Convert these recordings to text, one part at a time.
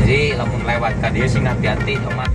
Jadi lamun lewat ka dieu sing hati-hati omat.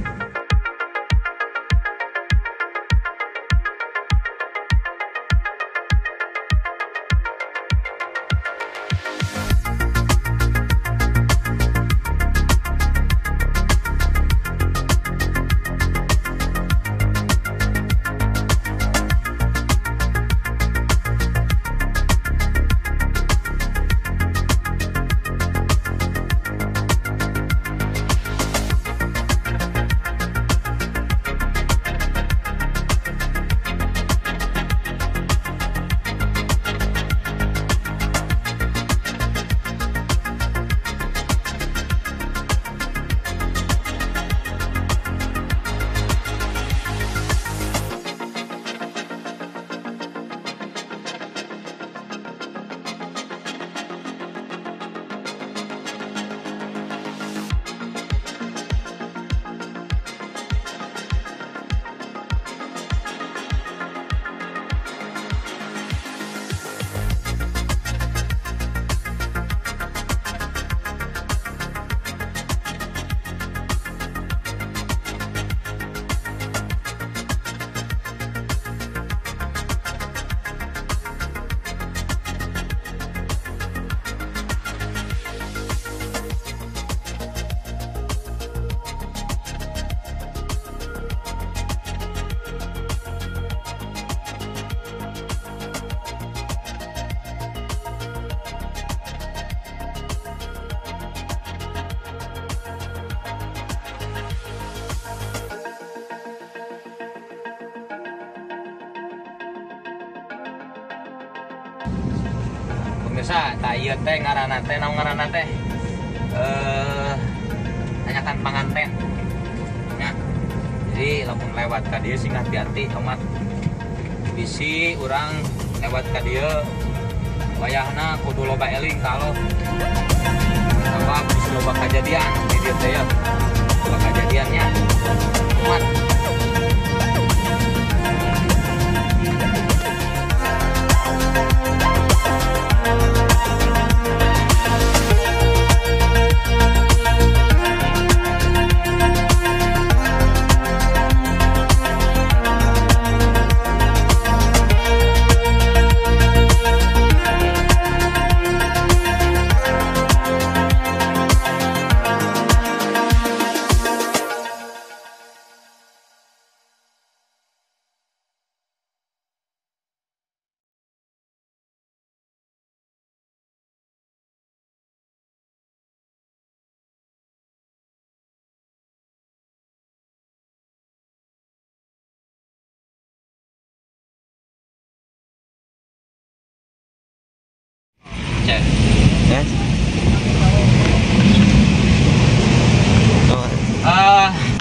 Pemirsa, tak ieu teh ngaranna teh naon ngaranna teh? Tanyakan panganten. Nah, jadi lamun lewat ka dieu sing hati-hati omat. Bisi urang lewat ka dieu wayahna kudu loba eling ka Allah. Sabab bisi loba kajadian di dieu teh ya. Loba kajadiannya. Omat.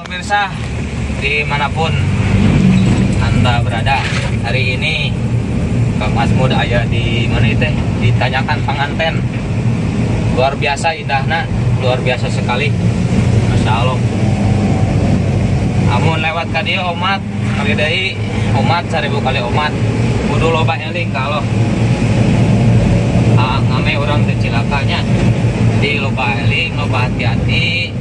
Pemirsa dimanapun Anda berada, hari ini Kang Mas Muda aya di mana itu ditanyakan panganten. Luar biasa indahna, luar biasa sekali, Masya Allah. Amun lewat ka dieu omat kali deui, omat 1000 kali omat, kudu loba eling ka Allah. Ngame urang teh cilakanya. Jadi loba eling, loba hati-hati.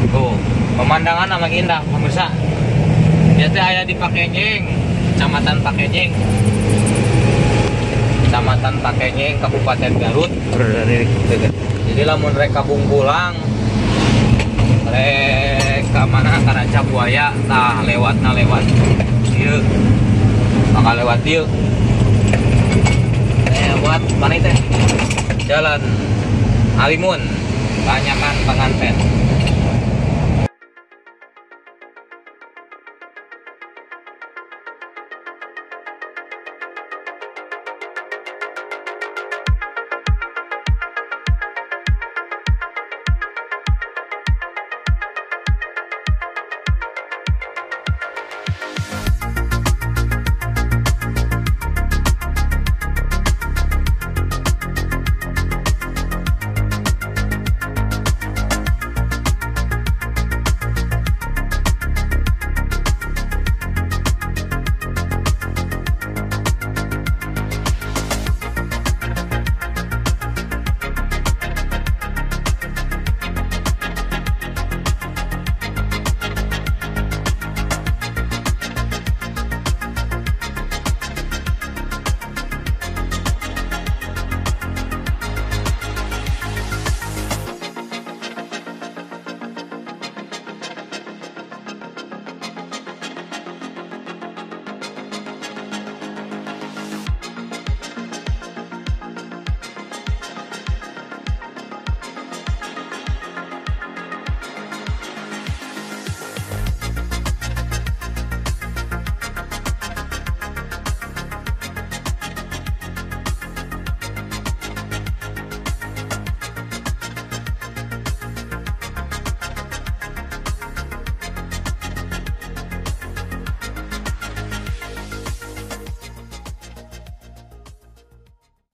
Tuh, pemandangan emang indah pemirsa. Dia teh aya di Pakenjeng, Kecamatan Pakenjeng. Kecamatan Pakenjeng, Kabupaten Garut. Jadi lamun rek ka Bungbulang, rek ka mana ka Ranca Buaya, tah lewatna lewat ieu. Bakal lewat ieu. Lewat mana teh? Jalan Halimun, Tanyakan Panganten.